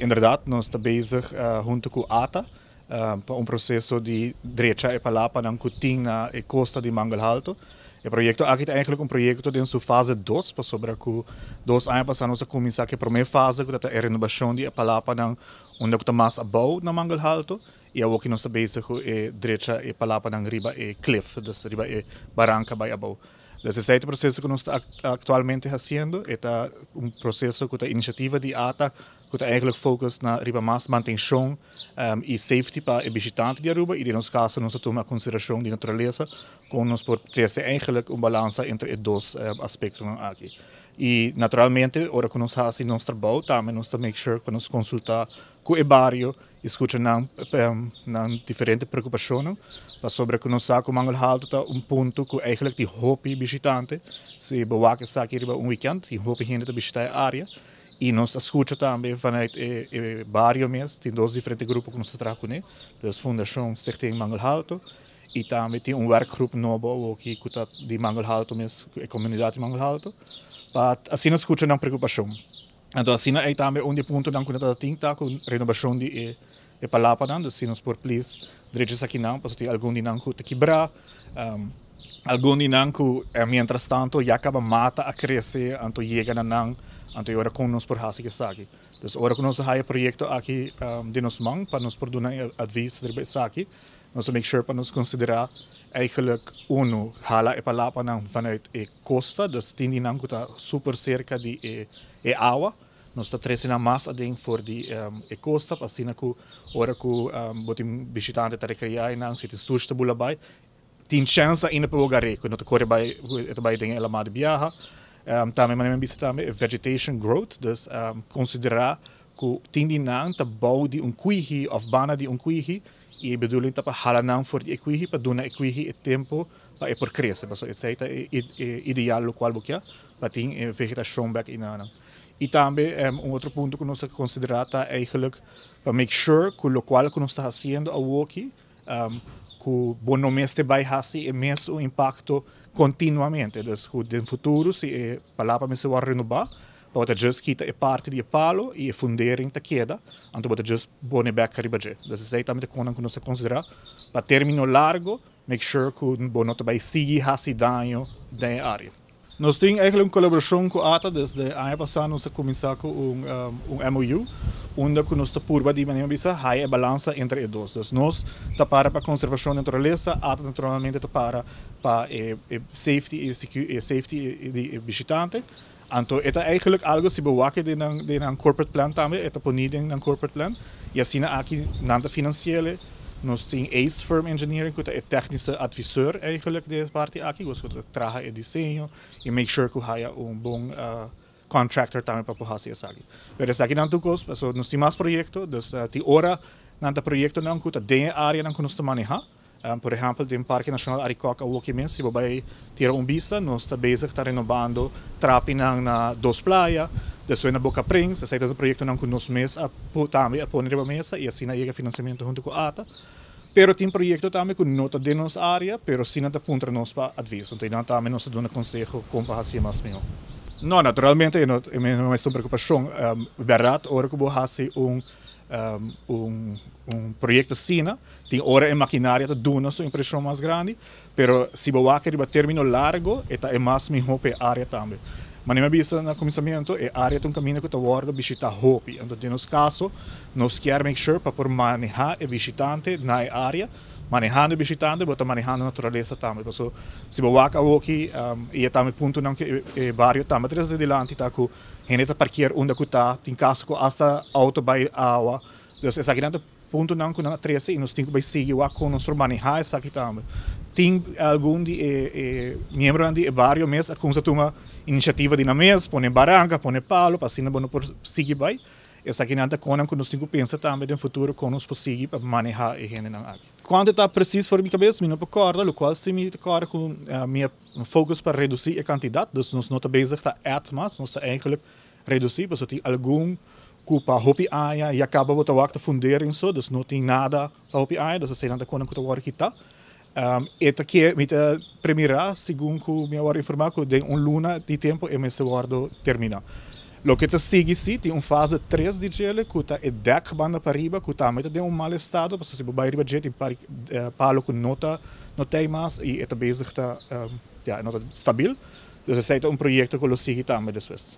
Inderdaad, nos ta bezig hunto cu ATA pa un proceso di drecha e palapanan cu tin na e costa di Mangel Halto. E proyecto aki ta eigenlijk un proyecto den su fase 2, pasobra cu 2 aña pasa nos a cuminsa cu e prome fase, cu ta e renovacion di e palapanan unda cu ta mas abou na Mangel Halto, y awor cu nos ta bezig cu e drecha e palapanan riba e cliff, dus riba e baranca bay abou. Dus esey ta e proceso cu nos ta actualmente haciendo. Ta un proceso cu ta iniciativa di ATA, cu ta eigenlijk focus na riba mas mantencion y safety pa e bishitante di Aruba y den nos caso nos ta tuma consideracion di naturalesa, cu nos por trece eigenlijk un balansa entre e dos aspectonan aki. Y naturalmente, ora cu nos haci nos trabou, tambe nos ta make sure cu nos consulta cu e bario y scucha nan diferente preocupacion, pasobra cu nos sa cu Mangel Halto ta un punto cu eigenlijk tin hopi bishitante. Si bo wak esaki riba un weekend, tin hopi hende ta bishita e area. Y nos a scucha tambe vanuit e bario mes, tin dos diferente grupo cu nos ta traha cune. Dus Fundacion Stichting Mangel Halto y tambe tin un werkgroep nobo cu ta di Mangel Halto mes, e comunidad di Mangel Halto. Pa asina scucha nan preocupacion. Anto, asina ey tambe un di puntonan cu nan tin ta cu renovacion di e palapanan, dus si nos por please drecha esakinan, pasobra tin algun di nan cu ta kibra, algun di nan cu mientras tanto ya caba mata a crece, anto yega na nan, anto ora cu nos por haci esaki. Dus ora cu nos haya proyecto aki den nos man, pa nos por duna advies riba esaki, nos make sure pa nos considera eigenlijk uno, hala e palapanan vanuit e costa, dus tin di nan cu ta super cerca di e awa, nos ta trece nan mas aden for di e costa, pa asina cu ora cu bo tin bishitante ta recrea nan, si tin sushi ta bula bay, tin chance ainda pa gar'e, cu no ta core bay, ta bay den e lama di biaha. Tambe manera mi bisa tambe vegetation growth, dus considera cu tin di nan ta bou di un kwihi of banda di un kwihi y e bedoeling ta pa hala nan for di e kwihi pa duna e kwihi e tempo pa e por crece. Paso esey ta e ideal locual bo kier pa tin e vegetacion back einan. Y tambe un otro punto cu nos ta considera ta eigenlijk pa make sure cu locual cu nos ta haciendo awoki, cu bo no mester bay haci e mes un impacto continuamente. Dus cu den futuro, si e palapa mester wordo renoba, bo ta just kita e parti di palo y e fundering ta keda, anto bo ta just pone back riba dje. Dus esey tambe ta con cu nos ta considera pa termino largo, make sure cu bo no ta bay sigui haci daño den e area. Nos tin eigenlijk un colaboracion cu ATA desde aña pasa. Nos a cuminsa cu un MOU, unda cu nos ta purba di manera bisa haya e balansa entre e dos. Dus nos ta para pa conservacion di naturalesa, ATA naturalmente ta para pa e safety y safety di bishitante. Anto, e ta eigenlijk algo si bo wak den un corporate plan tambe, e ta poni den un corporate plan. Y asina aki nan ta financieel, nos tin Ace Firm Engineering, cu ta e technische adviseur eigenlijk di e parti aki, cu ta traha e diseño y make sure cu haya un bon contractor tambe pa por haci esaki. Pero esaki nan tur cos, so nos tin mas proyecto, dus tin ora nan ta proyectonan cu ta den area nan cu nos ta maneha. Por ehempel, den Parke Nacional Arikok awoki mes, si bo bay tira un bista, nos ta bezig ta renovando trapinan na Dos Playa, despues na Boca Prins. Esey ta proyectonan cu nos mes a tambe a pone riba mesa y asina yega financiamento hunto cu ATA. Pero tin proyecto tambe cu no ta den nos area, pero si nan ta puntra nos pa advies. Anto, nan tambe nos ta duna conseho con pa haci mas miho. No, naturalmente, no, no ta un preocupacion. Berdad, ora cu bo haci un proyecto asina, tin ora e maquinaria ta duna su impresion mas grandi, pero si bo wak riba termino largo, e ta e mas miho pa e area tambe. Manera mi a bisa na cuminsamento, e area ta un caminda cu ta wordo bishita hopi. Anto, den nos caso, nos kier make sure pa por maneha e bishitante na e area. Manehando e bishitante, bo ta manehando naturalesa tambe. So, si bo wak awoki, y e tambe puntonan cu e bario tambe ta trece dilanti, ta cu hende ta parkeer unda cu ta, tin caso cu hasta auto bay awa. Dus esaki nan ta puntonan cu nan a trece y nos tin cu bay sigui wak con nos por maneha esaki tambe. Tin algun di e miembronan di e bario mes a cuminsa tuma iniciativa di nan mes, pone baranca, pone palo, pa asina bo no por sigui bay. Esaki nan ta cosnan cu nos tin cu pensa tambe den futuro con nos por sigui pa maneha e hendenan aki. Cuanto ta precies for mi cabes, mi no por corda, locual si mi ta corda cu mi focus pa reduci e cantidad, dus nos no ta bezig ta add mas, nos ta eigenlijk reduci, pasobra tin algun cu pa hopi aña ya caba bo ta wak ta fundering so, dus no tin nada pa hopi aña, dus esey nan ta cosnan cu ta wordo kita. E ta ke mi ta premira, segun cu mi a wordo informa, cu den un luna di tempo e mester wordo termina. Loke ta sigui si, tin un fase 3 di dje, ku ta e deck banda pariba, ku tambe ta den un mal estado, pasobra si bo bai riba dje tin palo ku no ta mas i ta bezig ta, ja, no ta stabil. Dus esei ta un proyekto ku lo sigui tambe despues.